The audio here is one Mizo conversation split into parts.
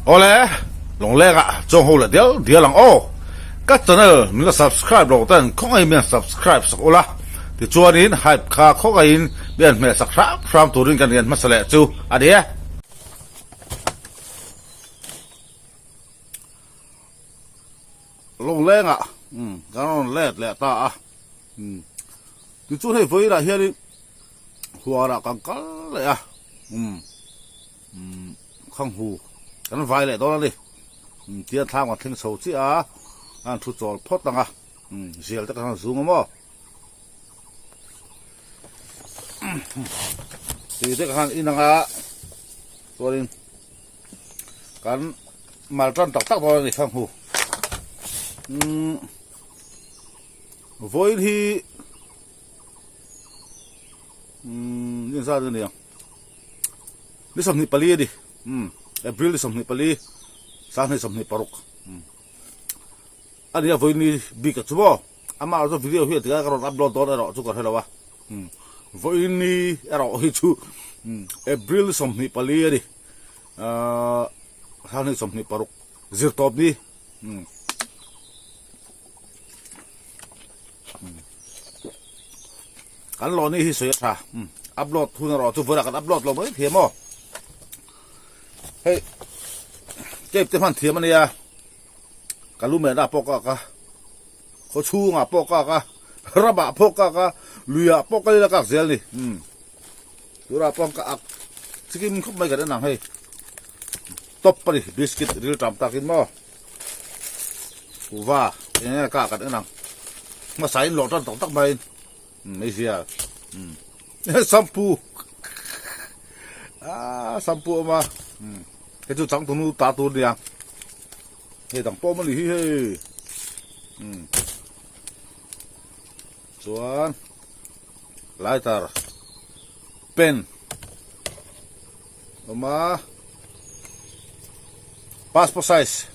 Awle, Lawngleng ah chuang ho leh dial dial ang aw. Ka channel min la subscribe lo ten khawngaihin min han subscribe sak ula, tichuanin hype kha khawngaihin min han hmeh sak hram hram turin kan rian hmasa leh chu a ni e. Lawngleng ah kan rawn let leh ta a, tichuan hei vawiinah hianin huanah kan kal leh a. Khanghu kan vai leh dawn a ni. Tian thlam kan thleng chho chiah a, a han thu chawl phawt ang a, zial te kan han zung a maw. Tui te kan han in ang a, chuanin kan mal tan tak tak dawn a ni khanghu. Vawiin hi ni zat a ni ang. Ni 24 a ni umm April ni 24 2026 umm a nia vawiin bik a chu maw amah chu video hi tikah ka rawn upload dawn erawh chu ka hre lo a umm vawiin ni erawh hi chu umm April 24 a ni ahh 2026 zirtawp ni umm. Kan lawh ni hi sawi a tha. Upload hun erawh chu vawilah kan upload lo mai thiam aw. Hei tape te hman thiam a nia. Ka lu mehna pawh ka ak a, khaw chhungah pawh ka ak a, ramah pawh ka ak a, luiah pawh ka lila ka ak zel ni. Turah pawh ka ak chikim khawp mai kan en ang hei. Top a ni biscuit ril tam takin maw. Kuhva eng nge ka kan en ang hmasa in lawh tan tak tak mai in meizial shampoo ah shampoo awm a hei chu changtunu ta tur nia hei dang pawh awm a ni hi hei chuan lighter pen awm a passport size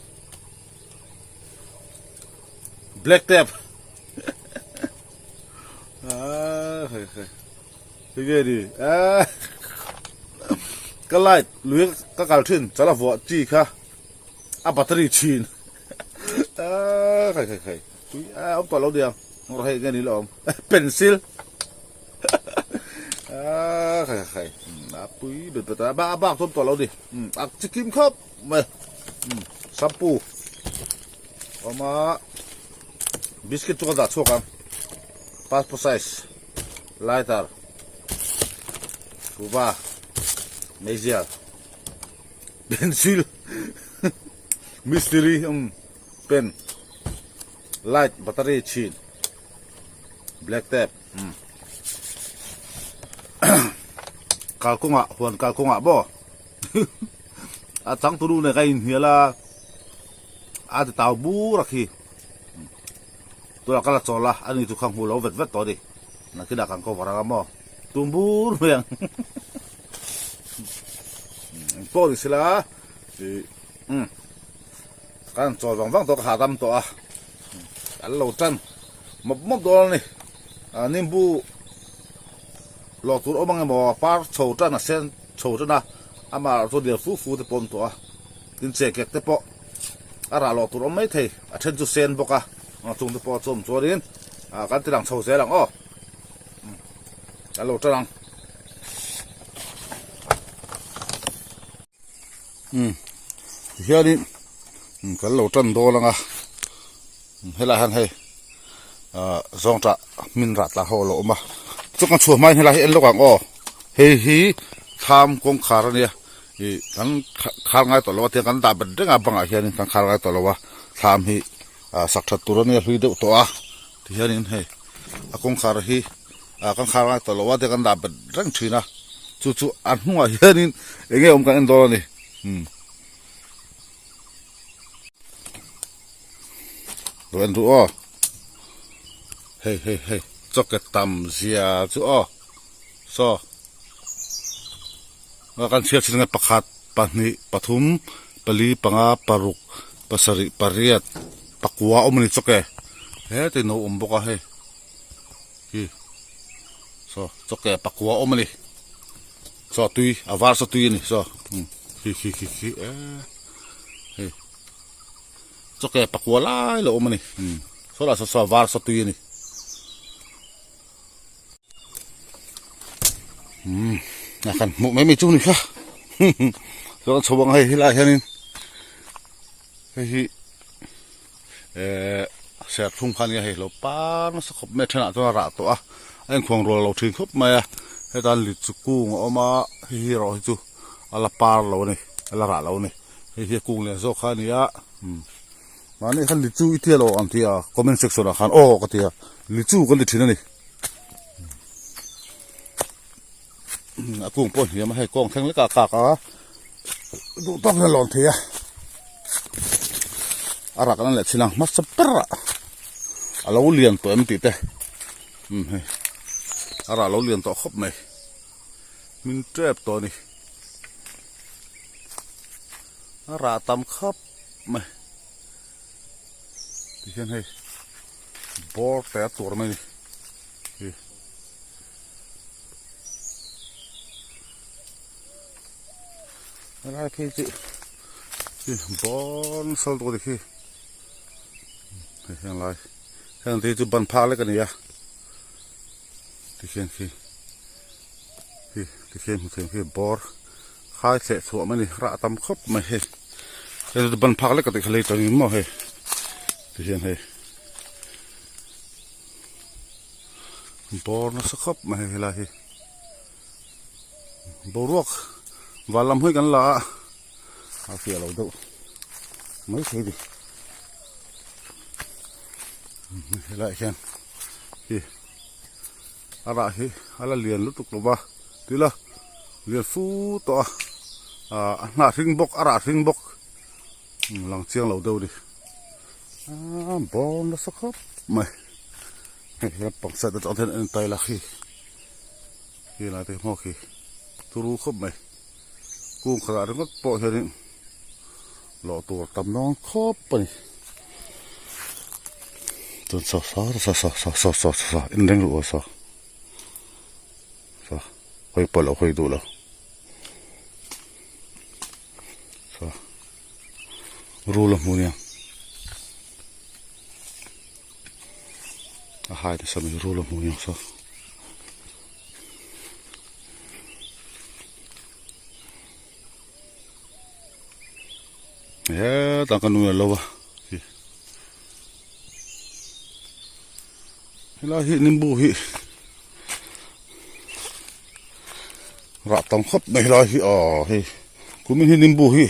black tape ah hei hei hei nge ni ah ka light lui ka kal thin chala vuah chi kha a battery chhin ah hei hei hei tui ah awm tawh lo nia hei nge ni la awm pencil. Ah, khai khai. A pui bet bet a. Ba a bak chuan tawh lo ni. A chikim khawp mai. Shampoo. Awm a. Biscuit chu ka dah chhuak ang. Passport size. Lighter. Kuva. Meizial. Pencil. Mistiri. Pen. Light battery chhin. Black tape umm kalkawngah huan kalkawngah maw a changtunu nen ka inhnial a a ti tau bur a khi tunah ka la chawl a ani chu kha hmu lo vet vet tawh a ni nakinah kan cover ang a maw tum bur mai ang engpawh ni sela ih umm ka han chawl vang vang tawh ka hahdam tawh a. An lo tan mawp mawp dawn a ni. Nimbu lawh tur awm ang emaw par chho tan a sen chho tan a, amah erawh chu lian fu fu te pawh a awm tawh a. Tin chekek te pawh a rah lawh tur awm mai thei, a then chu sen bawk a, chung te pawh a chawm chuanin kan ti lang chho zel ang aw. An lo tan ang. Umm tihianin kan lo tan dawn ang a helaiah hian hei ah zawngtah hmin rah tla ho a lo awm a chu kan chhuah hmain helai hi en lawk ang aw hei hi thlam kawngkhar a nia ih kan khar ngai tawh lo a tiang kan dah bet reng a bangah hianin kan khar ngai tawh lo a thlam hi ah sak that tur a nia hlui deuh tawh a tihianin hei a kawngkhar hi ah kan khar ngai tawh lo a tiang kan dah bet reng thin a chu chu a hnungah hianin eng nge awm kan en dawn a ni umm lo en duh aw hei hei hei choke tam zia chu aw saw kan chhiar chin ang pakhat pahnih pathum pali panga paruk pasarih pariat pakua awm a ni choke heti no awm bawk a hei. Hi saw chawke pakua awm a ni saw tui a var saw tui a ni saw khi khi khi khi eee. Hei chawke pakua lai lo awm a ni umm saw lah saw saw a var saw tui a ni umm a kan hmuh mai mai chu ni kha chuan chho ang hei helaiah hianin hei hi ehh serthlum kha ania hei lo par nasa khawp mai a thenah chuan a rah tawh a a inkhuang rual lo thin khawp mai a heta litchi kung a awm a hei hi erawh hi chu a la par lo a ni a la rah lo a ni hei hi a kung lian zawk kha a ni a umm mahni khan litchi i tia lo ang tih a comment section ah khan aw ka ti a litchi kan ti thin a ni a kung pawh a hniam a hei kawng thleng lek ah a kak a duh tawk hian a lawn thei a a rak an leh chin a hmasa ber ah a lo lian tawh em tih te umm hei a rah a lo lian tawh khawp mai. Min tep tawh a ni. A rah tam khap mai. Tihian hei bawr te a tur mai a ni. Hi. Helai phei chu hi bawr nasa lutuk a ni khi. Hei heng lai heng te hi chu ban phak lek a ni a. Tikhian khi khi tikhian hmu thei khi bawr khai thleh chhuah mai a ni rah tam khawp mai hei hei chu ban phak lek ka tih kha lei tawngin maw hei tikhian hei bawr nasa khawp mai hei helai hi boruak van lam hawi kan la a a fiah lo deuh mai thei a ni helaiah hian hi a rah hi a la lian lutuk lo va tila lian fu tawh a ah a hnah hring bawk a rah hring bawk lang chiang lo deuh a ni ah bawm nasa khawp mai hei lampang side atang hian a en tai la khi khi lai te hmuak hi turu khawp mai kung khatah ringawt pawh hianin lawh tur tam dawn khawp a ni chuan saw saw saw saw saw saw saw saw en reng ru aw saw saw hawi pawh lo hawi duh lo saw rul a hmu nia a hai nasa mai rul a hmu nia saw. Hetah ka nu a lo a helai hi nimbu hi rah tam khawp mai helai hi aw hei kumin hi nimbu hi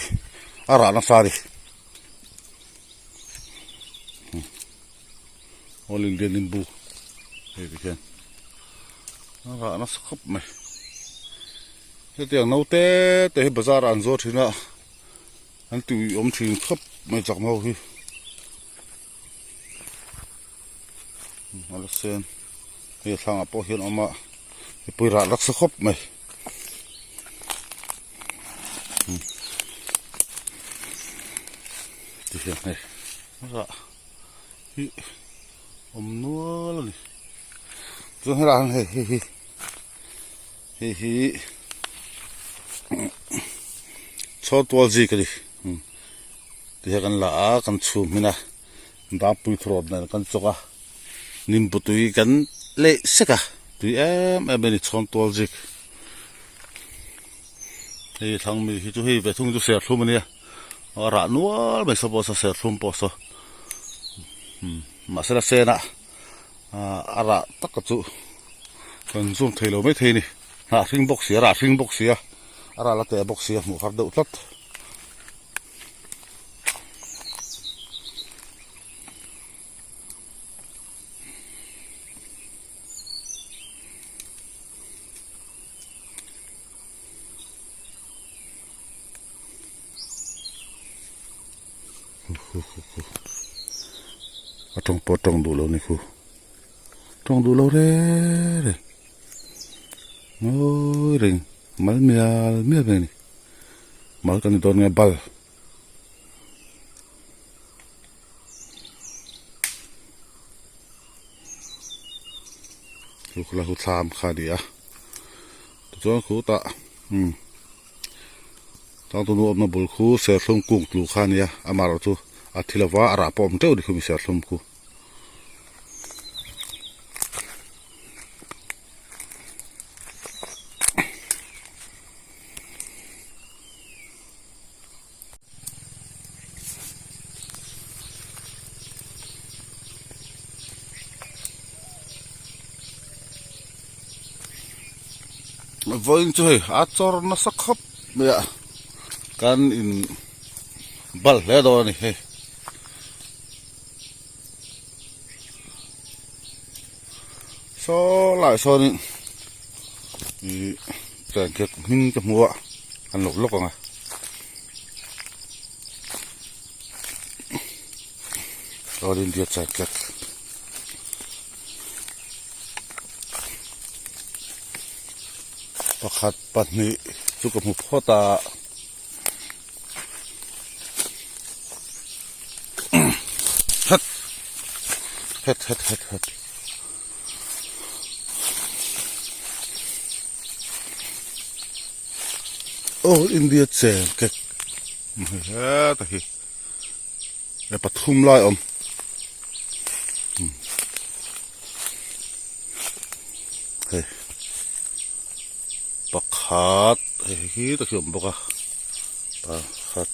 a rah nasa a ni all india nimbu hei ti hian a rah nasa khawp mai. Hetiang naute te hi bazar ah an zuar thin a an tui awm thin khawp mai chak ho hi a la sen hei a thlangah pawh hian a awm a mipui rah nasa khawp mai tihian hei rah hi awm nual a ni chuan helaiah hian hei hei hi. Hei hi chhawr tual zik a ni tihian kan la a kan chhum hmin a dangpui thurawn nen kan chawk a nimbu tui kan leh sek a tui em em a ni chhawr tual zik hei thlang mi hi chu hei ve thung chu serthlum a nia a rah nual mai saw pawh saw serthlum pawh saw mahse la senah. Ahh a rah tak chu kan zoom thei lo maithei a ni hnah hring bawk si a rah hring bawk si a a rah la teh bawk si a hmuh har deuh tlat. A tawng pawh a tawng duh lo ni khu tawng duh lo reng reng ngawi reng mal mial mial mai a ni mal kan ni dawn nge bal chu khulai khu thlam kha a ni a tichuan khutah umm. Changtunu awmna bul khu serthlum kung tlu kha a nia, amaherawh chu a thi lova a rah pawh a awm teuh a ni khumi serthlum khu. Vawiin chu hei a chawr nasa khawp mai a kan in bal hle dawn a ni hei. Saw lai sawnin ih chengkek hming ka hmu a an lo lawk ang a. All India chengkek. Pakhat pahnih chu ka hmu phawt a. Het het het het het All India cheng kek heta hi e pathum lai awm hei pakhat hei hi ta khi awm bawk a pakhat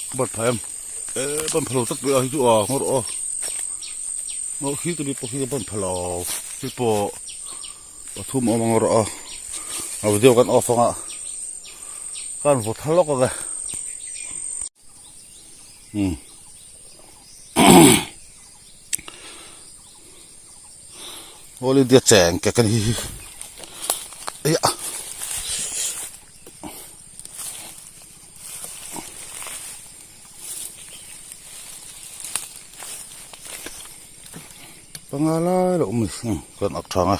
ka ban phah em eh ban phah lo tlat mai a hei chu a ngawr aw ngawr khi te mi pawh khi ka ban phah lo khi pawh pathum awm a ngawr aw a video kan off anga kan vaw thla lawk ang e umm. All India cheng kek a ni hi eiah panga lai lo awm a ni kan ak thang a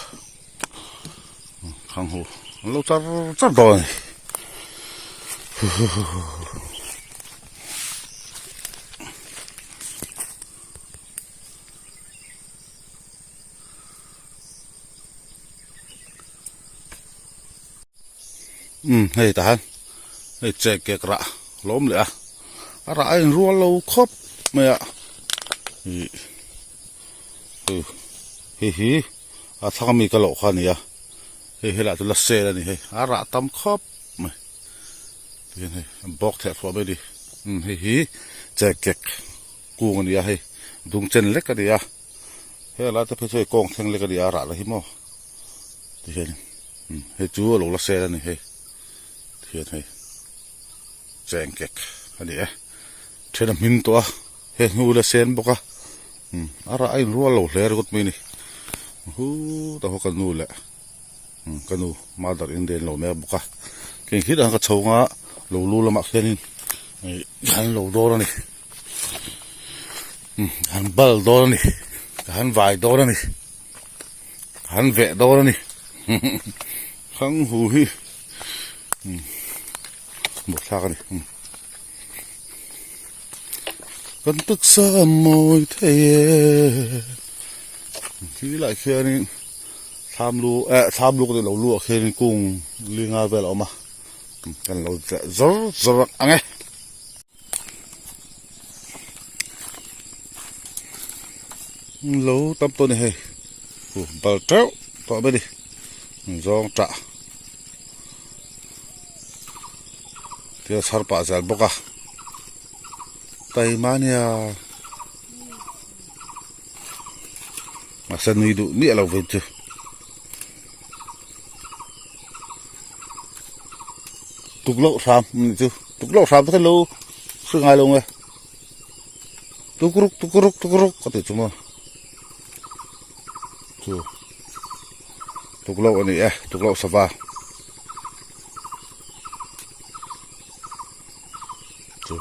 khang ho an lo char char dawn a ni. Umm hei tah hian hei chek kek rah a lo awm leh a a rah a inrual lo khawp mai a ih hei hi a thlang ami ka loh kha a ni a hei helai chu la sel a ni hei a rah tam khawp mai tihian hei bawk theh thluah mai a ni umm hei hi chek kek. Kung a ni a hei dung chen lek a ni a he lai te phei chu hei kawng thleng lek a ni a rah la hi maw tihian umm hei chu a lo la sel a ni hei tihian hei cheng kek a ni e then a hmin tawh a hei hnu la sen bawk a umm a rah a inrual lo hle ringawt mai a ni hutah pawh ka nu leh umm ka nu mother in den lo mek bawk a keng khi dang ka chho anga lo lu lamah khianin ih an lo dawn a ni. Han bal dawn a ni ka han vai dawn a ni ka han veh dawn a ni khang hu hi hmuh thlak a ni kan taksa a mawi thei e khi lai khianin thlam lu eh thlam lu ka tih lo lu ah khianin kung linga vel a awm a kan lo zeh zawr zawr ang e. Lo tam tawh a ni hei huh bal teuh tawh mai a ni zawng tah thil a chhar pah zel bawk a taima ania mahse nui duh miah lo vei chu. Tukloh hram anih chu tukloh hram te kha lo hre ngai lo nge tukruk tukruk tukruk a tih chu maw chu tukloh a ni e tukloh sava chu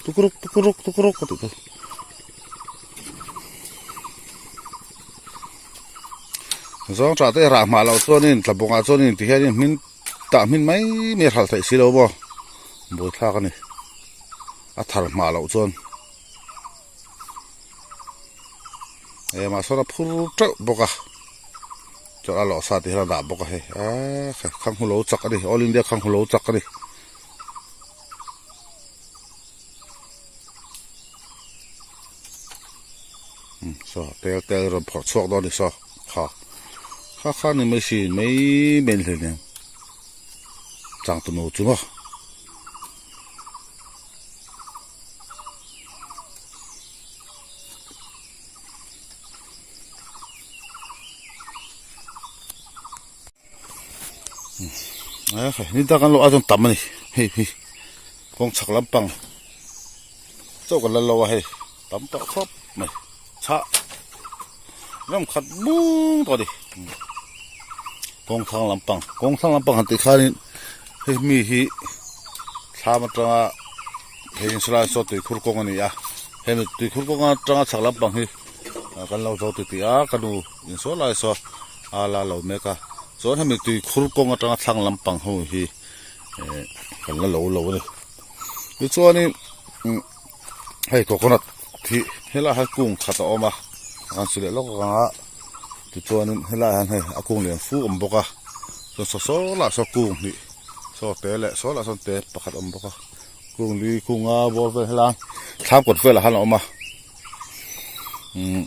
tukruk tukruk tukruk a tih chu. Zawng tah te rah hmah loh chuanin tlabawngah chuanin tihianin hmin tah hmin mai mai a hralh theih si lo maw buaithlak a ni a thar hmah loh chuan eh mahse a phur teuh bawk a chuan a lawhsa tih hian a dah bawk a hei eee khang hu lo chak a ni all india khang hu lo chak a ni. Saw tel tel rawn phawrh chhuak dawn a ni saw kha kha kha ni mai si mai mai ni hleinem changtunu chu maw. Ni tak an lo a chuan tam a ni hei hi kawng chhak lampang chauh kan la lo a hei tam tawh khawp mai chhah ram khat bung tawh a ni kawng thlang lampang kawng thlang lampang han tih khanin hei mi hi thlam atanga hei insulai saw tuikhur kawng a ni a hemi tuikhur kawng atanga chhak lampang hi kan lo zo titih a ka nu insual lai saw a la lo mek a chuan hemi tuikhur kawng atanga thlang lampang ho hi eh kan la lo lo a ni tichuanin umm hei coconut hi helaiah hian kung khat a awm a an su leh lawk ang a tichuanin helaiah hian hei a kung lian fu a awm bawk a chuan saw saw lah saw kung hnih saw te leh saw lah sawn te pakhat a awm bawk a kung li kung a bawr vel helai thlam kawt velah khan a awm a. Umm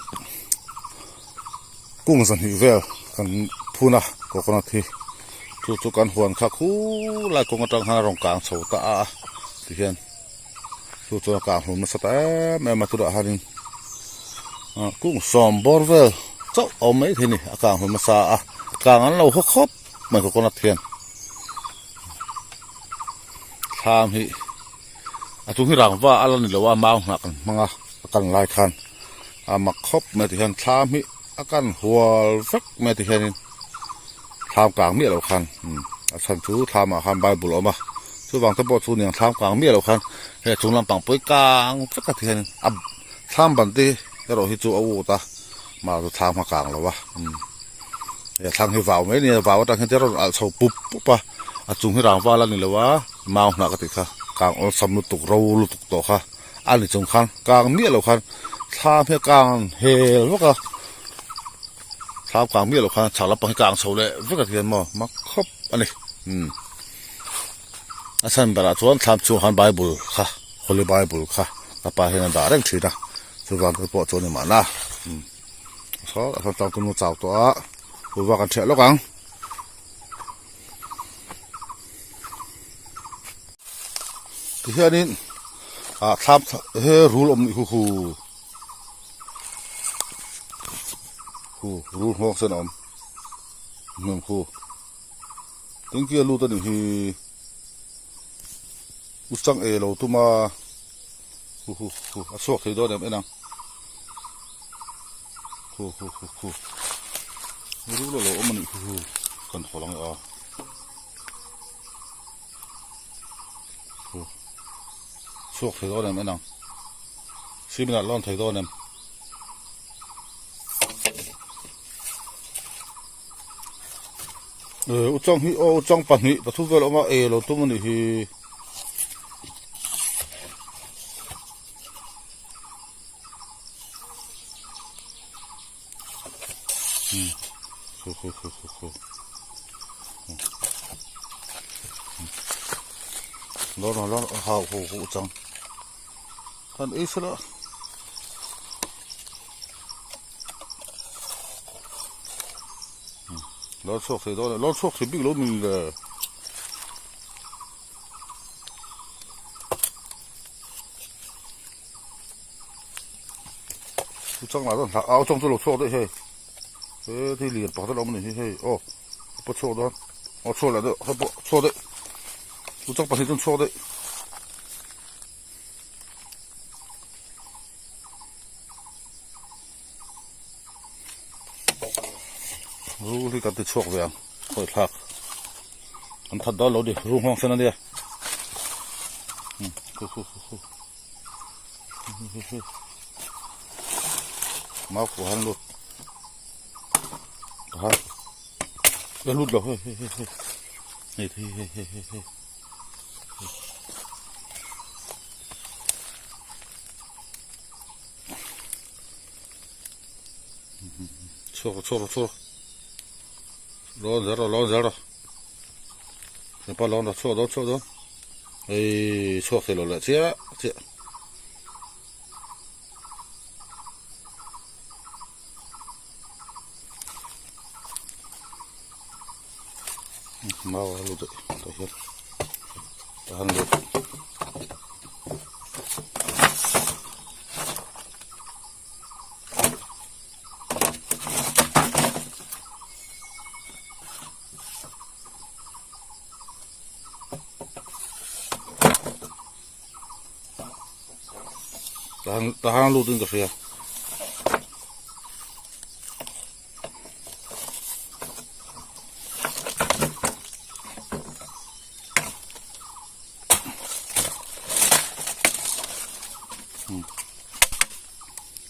kung zahnih vel kan phun a coconut hi chu chu kan huan kha khulai kawng atang khan a rawn kang chho ta a tihian chu chuan a kang hlum nasa ta em em a tunah hianin ah kung sawm bawr vel chauh a awm mai thei a ni a kang hlum nasa a kang an lo haw khawp mai coconut hian thlam hi. A chung hi rangva a la ni lo a mau hnah kan hmang a a kan lai khan a mak khawp mai ti hian thlam hi a kan hual vek mai ti hianin thlam kang miah loh khan a chhan chu thlam ah khan bible a awm a chuvang te pawh chu niang thlam kang miah loh khan hei a chung lampang pawh hi kang vek a ti hianin a thlam ban te erawh hi chu a ut a mah chu thlam kha kang lo a. He thlang hi vau mai a ni a vau atang hian te rawn alh chho pup pup a a chung hi rangva la ni lo a mau hnah ka tih kha kang awlsam lutuk ro lutuk tawh kha a ni chung khan kang miah lo khan thlam hi a kang hel vek a thlam kang miah lo khan chhak lampang hi kang chho leh vek a ti hian maw mak khawp a ni umm a chhan berah chuan thlam chhungah khan bible kha holy bible kha ka pa hian a dah reng thin a chuvang te pawh chu a ni mahna umm. Saw a sawn tlang chu chau tawh a kuhva kan ṭhiah lawk ang. Tihianin ah thlam he rul awm nih hu hu hu rul nghawng sen a awm hmun khu tingki a lut a nih hi u chang e lo tum a hu hu hu a chhuak thei dawn em en ang. Khu khu khu khu rul a lo awm a nih khu khu kan haw lang a khu chhuak thei dawn em en ang cement ah lawn thei dawn em eh uchang hi aw uchang pahnih pathum vel a awm a ei a lo tum a nih hi. Lawr lawr hau hu hu chang kan ei sela lawr chhuak thei dawn lawr chhuak thei bik lo min le. Chang lah chuan hlah au chang chu lo chhuak daih hei he thil lian pakhat a lo awm a ni hi hei aw a pawh chhuak dawn aw chhuak leh deuh hei pawh chhuak daih chu chang pahnih chuan chhuak daih. Rul hi kan ti chhuak ve ang khawi thlak an that dawn lo ni rul nghawng sen a nia khu khu khu khu mau của hắn luôn ha nó lút rồi hei hei hei hei hei hei hei hei hei Chhuak rawh chhuak rawh chhuak rawh lawn zel rawh lawn zel rawh hepa lawn rawh chhuak dawn chhuak dawn hei chhuak thei lo leh chiah chiah. Mau a lut daih tah hian tah hian lut. Tah hian lut in ka hria.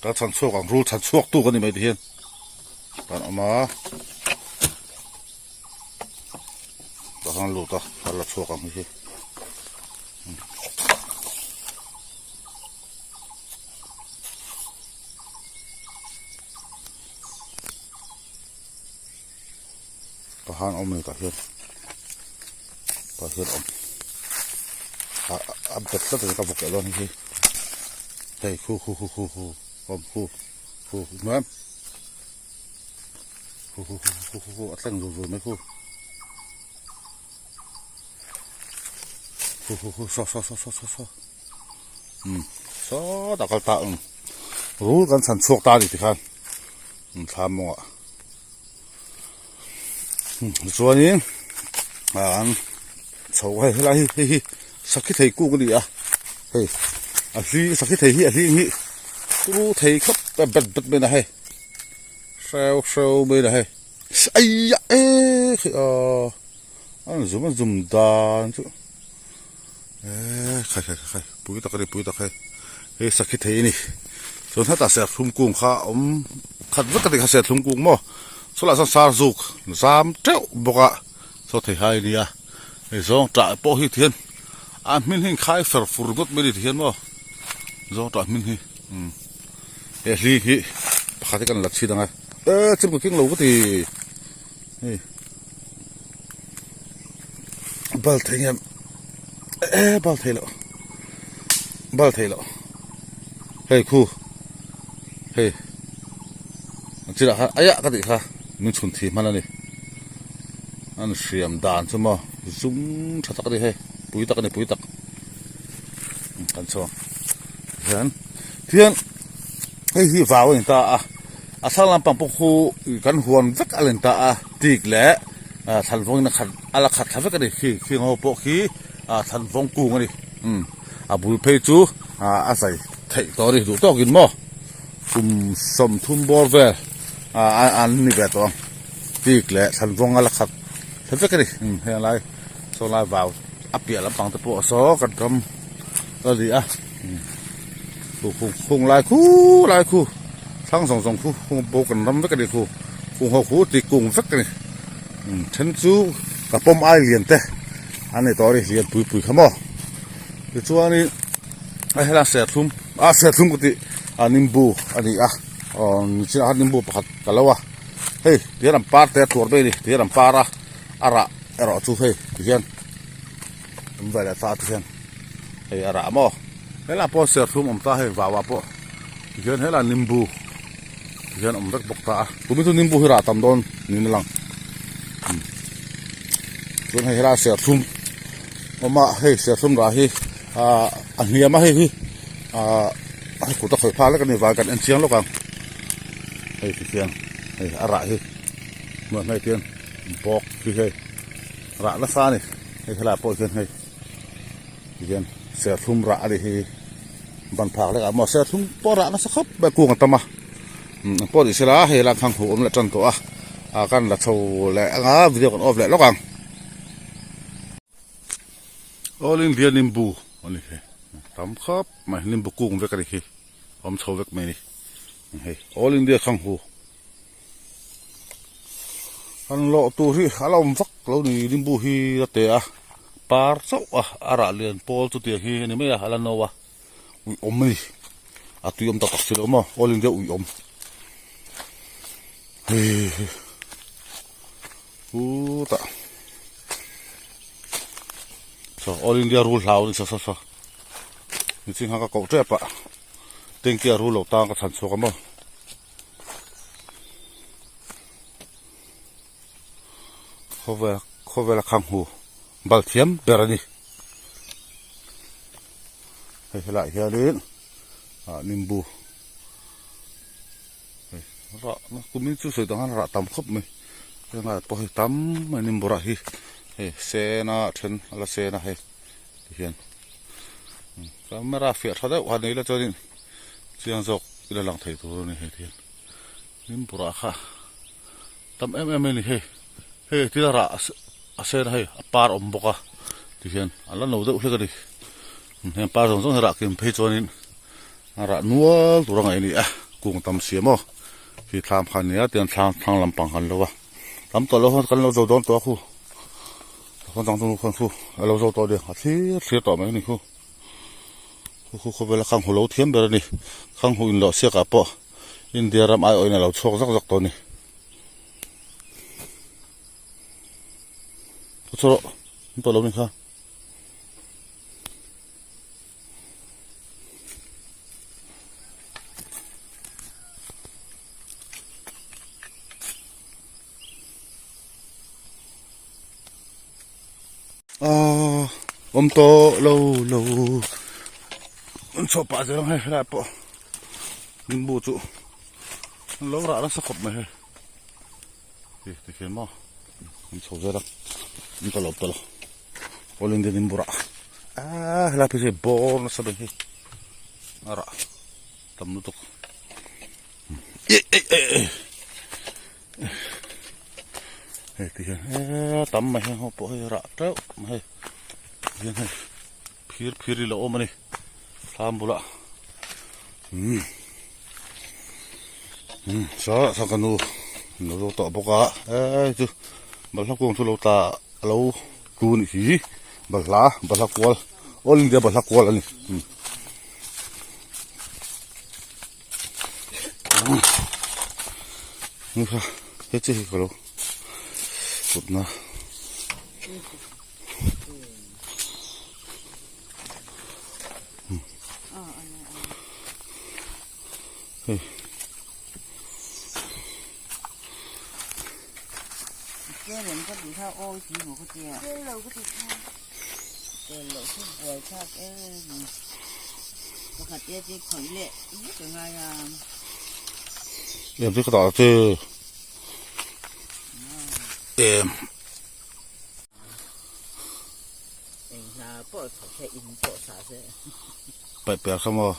Ka chhan chhuak ang rul chhan chhuak tu ka ni mai ti hian kan awm a tah hian lut a kan la chhuak ang hi. Pahan awm ani tah hian tah hian awm ah a bet tlat ani ka vawk leh dawn hei hi hei khu khu khu khu khu awm khu khu hnuai khu khu khu khu khu a tleng zul zul mai khu khu khu khu saw saw saw saw saw saw. Umm sawtah kal ta ang rul kan chhan chhuak ta a ni tikhan umm thla mawngah umm tichuanin ah an chho hei helai hi hei hi sakhi thei kung a ni a hei a hli sakhi thei hi a hling hi turu thei khawp a bet bet mai a hei hreu hreu mai a hei aia e khi aw an zum a zum dan chu. Eee khai khai khai pui tak a ni pui tak hei hei sakhi thei a ni chuan hetah serthlum kung kha a awm khat vek a ni kha serthlum kung maw chulaiah chuan sar zuk zam teuh bawk a saw thei hai a nia hei zawng tah pawh hi tihian a hmin hi inkhai fer fur ngawt mai a ni tihian maw zawng tah hmin hi umm he hli hi pakhat hi kan la chhin ang e eee chim ka keng lo ka ti hei. Bal thei nge e bal thei loh bal thei loh hei khu hei an chirah khan aiah ka tih kha min chhun thi hman a ni an hriam dan chu maw zum tha tak a ni hei pui tak a ni pui tak kan chhuang hian tihian hei hi vau a ni ta a. A thlang lampang pawh khu kan huan vek a len ta a, tik leh thlanvawngin a khat a la khat thla vek a ni khi khing ho pawh khi thlanvawng kung a ni umm a bul phei chu a zai theih tawh a ni duh tawkin maw kum 30 bawr vel an ni ve tawh ang tik leh thlanvawng a la khat thla vek a ni umm heng lai saw lai vau a piah lampang te pawh saw kan ram a ni a. Khu khu khung lai khu lai khu thlang zawng zawng khu khung pawh kan ram vek a ni khu khung ho khu ti kung vek a ni then chu ka pawm ai lian te an nei tawh a ni lian pui pui kha maw tichuanin a helai serthlum a serthlum ka tih a nimbu a ni a aw nichinah khan nimbu pakhat ka lo a hei tihian an par te a tluar mai a ni tihian an par a a rah erawh chu hei tihian. Awm ve leh ta te hian hei a rah maw helaiah pawh serthlum awm ta hei vau ah pawh tihian helaiah nimbu tihian awm vek bawk ta a tumi chu nimbu hi rah tam dawn niin a lang chuan hei helaiah serthlum awm a hei serthlum rah hi ahh a hniam a hei hi ahh hei kut a khawih phak lek a ni vang kan en chiang lawk ang hei tikhian hei a rah hi hmuh hmel khian bawk hi hei rah nasa a ni. Hei helaiah pawh hian hei tihian serthlum rah a ni hi ban phak lek ah maw serthlum pawh rah nasa khawp mai kung a tam a umm ang pawh ni sela hei helaiah khan huh awm leh tan tawh a ah kan la chho leh anga video kan off leh lawk ang. All India nimbu a ni hi tam khawp mai nimbu kung vek a ni hi awm chho vek mai a ni hei All India khang huh. An lawh tur hi a la awm vak lo ni limbu hi a te a par chauh a a rah lian pawl chu tiang hi a ni mai a a la no a ui awm a ni a tui awm tak tak si lo maw all india ui awm hei hi chutah saw all india rul hlau a ni saw saw saw miching kha ka koh tep a tanky a rul lo tang ka chhan chhuak a maw. Khawvel Khawvela khanghu bal thiam ber a ni. Hei helaiah hianin ah nimbu hei rah kumin chu sawi dang hian rah tam khawp mai heng ah pawh hei tam mai nimbu rah hi hei sen a then a la sen a hei tihian camera fiah tha deuh han nei la chuanin chiang zawk ila lang thei tur a ni hei tihian nimbu rah kha tam em em mai a ni hei hei thil a rah a sen a hei a par awm bawk a tihian a la no deuh hlek a ni heng par zawng zawng hi rah kim phei chuanin a rah nual tur a ngaih a ni a kung tam si maw khi thlam kha a nia tiang thlang thlang lampang kha an lo a tam tawh lo kan lo zo dawn tawh a khu khawn chang chu khawn khu a lo zo tawh a ni a thlir thlir tawh mai a ni khu khu khu khawvela khang hu lo thiam ber a ni khang hu inlawh siak ah pawh India ram aiawhin a lo chhuak zak zak tawh a ni. Ka chawrh an tawh lo ni kha. Aaa awm tawh lo lo an chhuah pah zel ang hei helai pawh nimbu chu an lo rah nasa khawp mai hei ih tikhian maw an chho zel a an ta lo ta lo all india nimbu rah aaa helai phei chu hei bawr nasa mai hei a rah tam lutuk ih ih ih. Hei ti hian he tam mai heng ho pawh hei rah teuh mai hei hian hei phir phir hi lo awm a ni thlam bulah umm umm saw saw ka nu lo zo tawh bawk a hei chu balhla kung chu lo tla a lo tu a nih hi balhla balhla kual all india balhla kual a ni umm. He chi hi ka lo kut na. Hei. Em chu ka dah che em. Paih piar kha maw.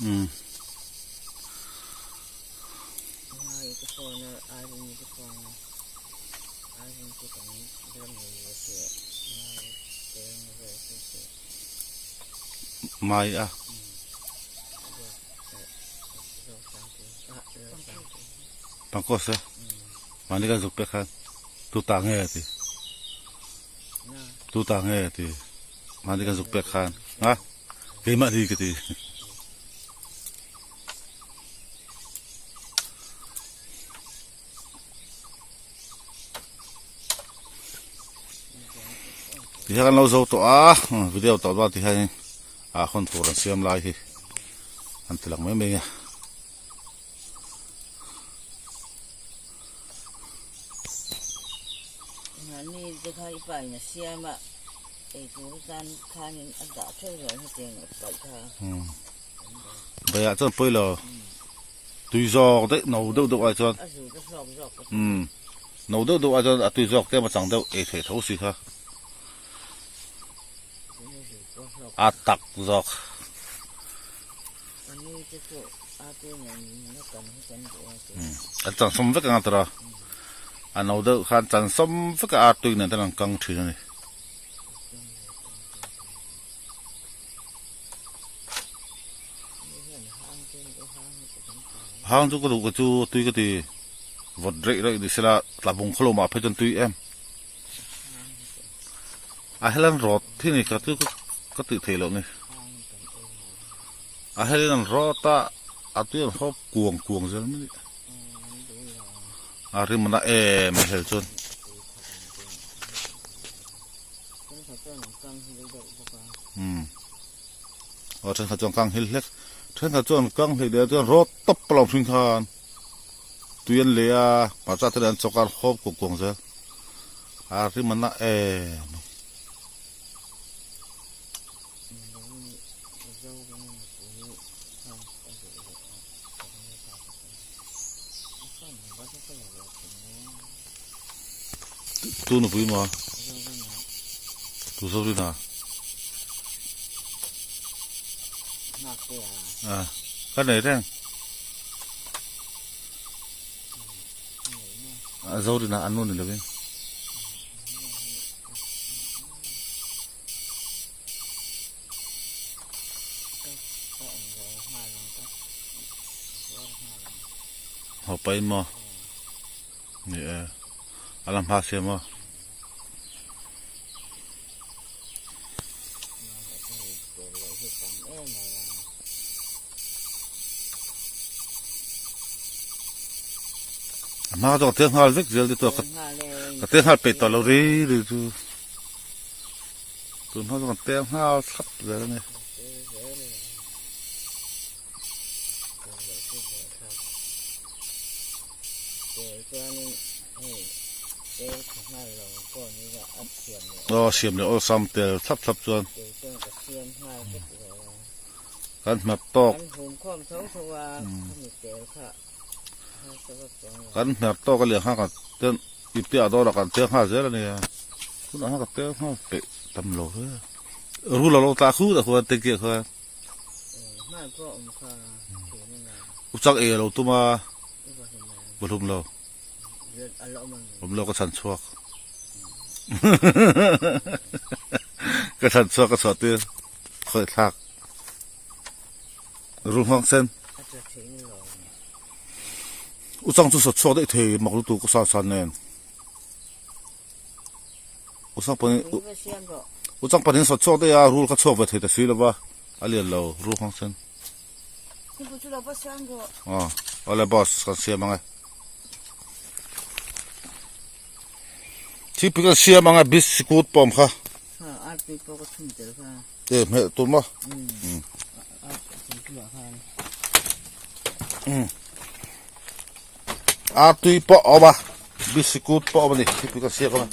Umm. Mai a. Pangkos e. Mahni kan zuk pek khan tu ta nge ti. Tu ta nge ti. Mahni kan zuk pek khan nga keimah ni ka ti. Ti hian kan lo zo tawh a video tawh dawn ti hian a hawn tur an siam lai hi an ti lang mai mai a. Baiah chuan pawi lo tui zawk daih no deuh deuh ai chuan umm no deuh deuh ai chuan a tui zawk tlem a chang deuh ei theih tho si kha a tak zawk. An chan sawm vek anga tawrh a, a no deuh khan chan sawm vek a artui nen ten an kang thin a ni. Hang chu ka duh ka chu tui ka ti vawt reih reih ni sela tlabung khaw lo mah phei chuan tui em. A helan rawt hi ni ka chu ka tih theih loh ni. A helin an rawt a, a tui an hawp kuang kuang zel mai a ni. A rim a na em a hel chuan. Umm aw thenkhat chuan kang hil hlek thenkhat chuan kang hlek leh chuan rawt tawp a lo hring khan tui an leh a hmarcha te leh an chawk a an hawp kuang kuang zel a rim a na em. Tu nupui maw? Tu Zorina? A, ka nei reng. A Zorina an nu ni lovin. Haw paih maw? Ni e, a la hma sia maw? A hma chu ka tel nghal vek zel te chu ka tel nghal peih tawh lo ri ri chu. Tun hma chu kan tel nghal thlap zel a ni. Aw siam leh awlsam tel thlap thlap chuan kan hmet tawk kan hmer tawk a lian kha kan ten ipte ah dawrah kan tel nghal zel a nia tunah khan ka tel nghal peih tam lo hle rul a lo tla khut a khuan tengkiah khuan. U chak ei a lo tum a, va hlum lo. Awm lo ka chhan chhuak. Ka chhan chhuak ka chhuah tir khawih thlak. Rul nghawng sen. U chang chu sawt chhuak daih thei mak lutuk ka san san nen. U chang panin u chang panin sawt chhuak daih a rul kha chhuak ve thei ta si lo va a lian lo rul nghawng sen. Aw awle boss kan siam ang e. Thingpui kan siam ang e biskut pawm kha. E hmeh tur maw. Artui pawh a awm a biskut pawh a awm a ni thingpui kan siam ang e.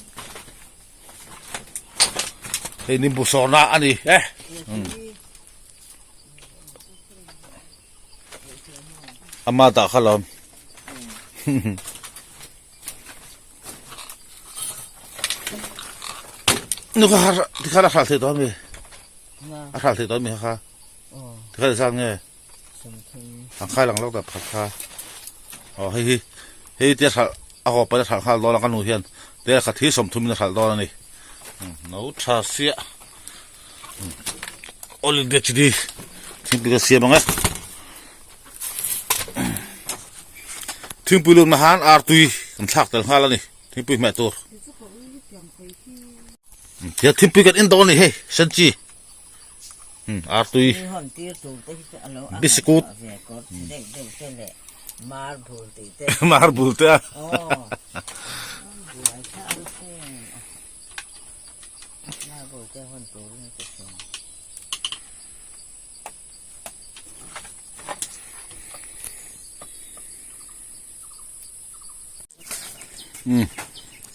Hei nimbu sawrna a ni e. Ama dah kha lawm. Nu kha ti kha la hral thei tawh ami? A hral thei tawh ami kha? Ti kha zan nge? Ang khai lang lawk dah pakhat kha. Aw hei hi hei tia hral a haw pawn a hral nghal dawn a ka nu hian te khat hi 30 in a hral dawn a ni. No tha sia. All India chini thingpui kan siam ang e. Thingpui lutna han artui kan thlak tel nghal a ni thingpui hmeh tur. Tia thingpui kan in dawn a ni hei senchi artui bisikut mar bul te a.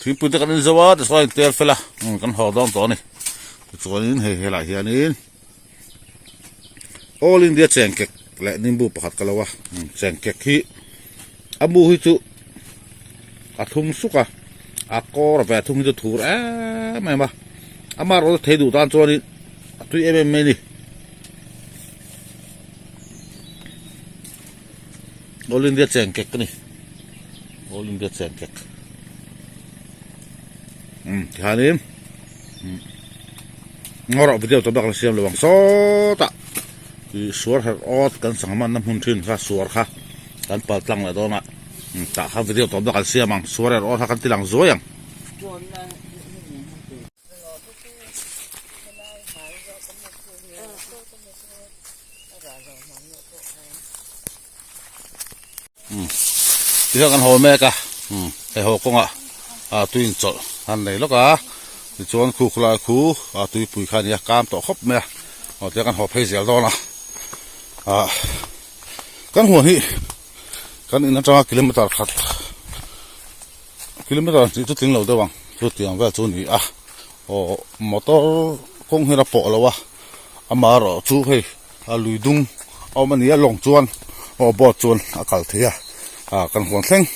Thingpui te kan in zo a tichuan in tel fel a kan haw dawn tawh a ni tichuanin hei helaiah hianin All India chengkek leh nimbu pakhat ka lo a chengkek hi a mu hi chu a thum suk a a kawr ve thung hi chu thur em em a ama erawh chu thei duh tan chuanin a tui em em mai a ni All India chengkek a ni All India chengkek um tihianin Ngawrah video tam tak la siam lo ang sawtah ih suar herh awt kan sangha manna hmun thin kha suar kha kan pal tlang leh dawn a tah kha video tam tak an siam ang suar herh awt kha kan ti lang zuai ang. Tihian kan haw mek a hei haw kawngah tui inchawlh an nei lawk a tichuan khu khulai khu tuipui kha a ni a kam tawh khawp mai a. Aw tia kan haw phei zel dawn a, ah kan huan hi kan in atanga kilometer khat kilometer tih chu tling lo deuh ang chu tiang vel chu a ni a, aw motor kawng hian a pawh lo a, amaherawh chu hei a lui dung a awm a ni a lawng chuan aw boat chuan a kal thei a, ah kan huan thleng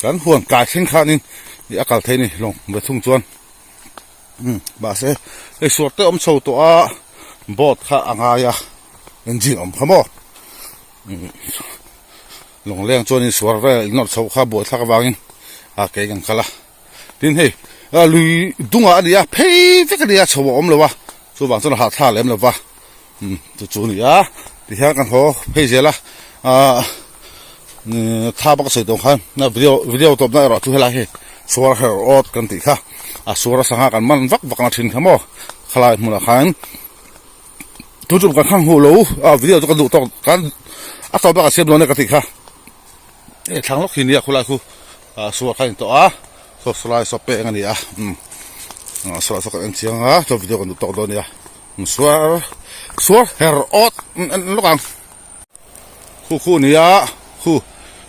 kan huan kai thleng khanin a kal thei a ni lawng ve thung chuan. Umm mahse hei suar te awm chho tawh a boat kha a ngai a engine awm kha maw umm lawngleng chuanin suar vel in nawrh chhoh kha buaithlak avangin a ke in an kal a tin hei a lui dungah a ni a phei vek a ni a chho a awm lo a chuvang chuan a hahthlak lem lo va umm chu chu a ni a tihian kan haw phei zel a ahh thla bak a sawi tawh khan video video tawpna erawh chu helai hi suar her awt kan tih kha a suar a sangha kan man vak vak na thin kha maw khalai hmunah khan tun tum kan khang huh lo a video chu ka duh tawk kan a tawp bak a siam dawn e ka tih kha e thlang lawk hi nia khulai khu a suar kha a ni tawh a saw sawlai saw peng a ni a umm saw saw kan en chiang a chuan video kan duh tawk dawn a nia. Suar suar her awt en lawk ang khu khu nia khu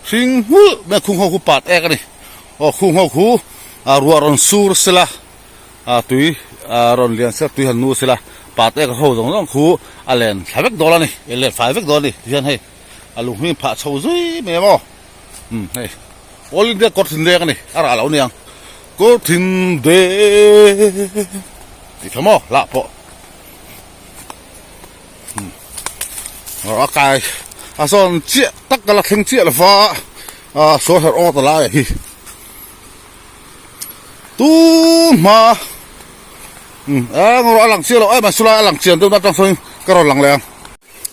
hring hmulh mai khung ho khu pat ek ani aw khung ho khu a ruah rawn sur sela a tui a rawn lian sela tui han nu sela pat ek ho zawng zawng khu a len thla vek dawn ani a len fai vek dawn ani tihian hei a lung hming phah chho zui mai ang aw umm hei all india kawr thinleng ani a rah lo aniang. Kawr thin deng tih kha maw lah pawh a kai a sawn chiah tak ka la thleng chiah lo va a sawi herh awt a lai hi tun hma eng erawh a lang chiah lo em a chulai a lang chian deuh na atang sawn ka rawn lang leh ang.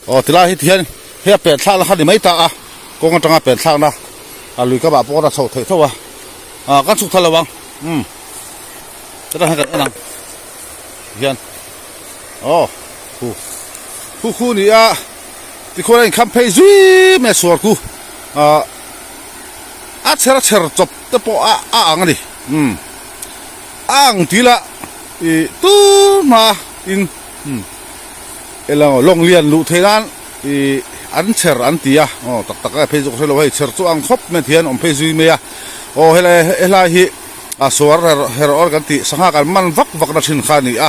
Aw tilai hi tihian hei a pen thlakna kha ni mai ta a kawng atanga pen thlakna a lui kamah pawh a chhoh theih tho a ah kan chhuk thal lo ang umm chutah hian kan en ang hian aw khu khu khu ni a tikhuan a inkham phei zui mai a suar khu ah a chher a chher chawp te pawh a a ang a ni umm a ang tih lah ih tur hma in umm. Elo lawng lian luh theih nan ih an chher an ti a aw tak tak a phei chu ka hre lo hei chher chu ang khawp mai thian awm phei zui mai a aw helai helai hi a suar her her awr kan tih sangha kan man vak vak na thin kha a ni a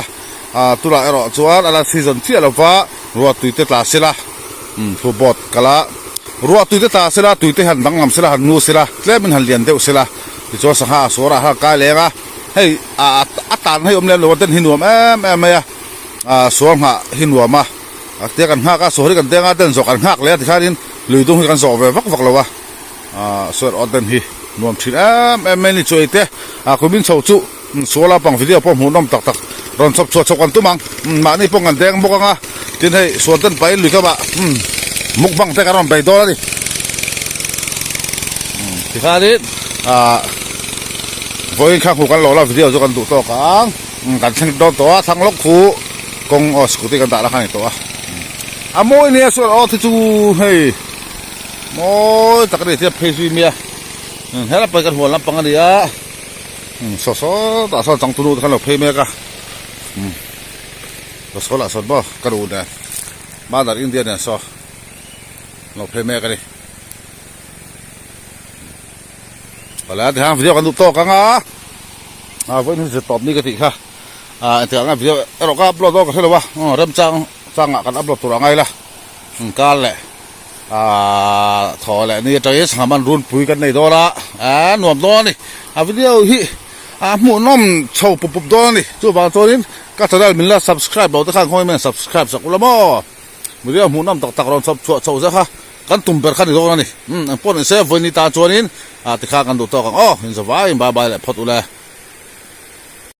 ah tunah erawh chuan a la season chiah lo va ruah tui te tla sela umm thu boat kal a ruah tui te tla sela tui te han danglam sela han nu sela tlem in han lian deuh sela tichuan sangha a suar ah khan a kai leng a hei ah a tan hei awm lem lo a den hi nuam em em mai a. ah sual nghah hi nuam a a tia kan nghak a sual hi kan deng a den zawh kan nghak leh a tikhanin lui dung hi kan zawh ve vak vak lo a ah sual awt den hi nuam thin em em mai a ni chuai te ah kumin chho chu sual lampang video pawh hmuh nawm tak tak rawn chhawp chhuah chho kan tum ang mahni pawh kan deng bawk ang a tin hei sual den pahin lui kamah mukbang te kan rawn bei dawn a ni tikhanin ah vawiin kha hmuh kan lo la video chu kan duh tawk ang. Kan thleng dawn tawh a thlang lawk khu kawng aw scooty kan dah la kha a ni tawh a a mawi nia chuan aw te chu hei mawi tak a ni tia phei zui mai a he lampang hi kan huan lampang a ni a saw saw tah sawn changtu nu te khan lo phei mek a saw saw lah sawn maw ka duh nen mother india nen saw lo phei mek a ni. Awle tihian video kan duh tawk ang a a vawiin hi zir tawp ni ka tih kha a engtikah anga video erawh ka upload dawn ka hre lo a aw remchang changah kan upload tur a ngai la kar leh ah thaw leh ni atangin sangha man runpui kan nei dawn a a nuam dawn a ni a video hi a hmuhnawm chho pup pup dawn a ni chuvang chuanin ka channel min la subscribe lo te khan khawngaih hian subscribe sak ula maw. Video hmuhnawm tak tak rawn chhawp chhuah chho zek a, kan tum ber kha ni dawn a ni. Umm engpawh ni se vawiin ni tan chuanin ah tikhan kan duh tawk ang aw, inzawvaiin bye bye leh phawt ule.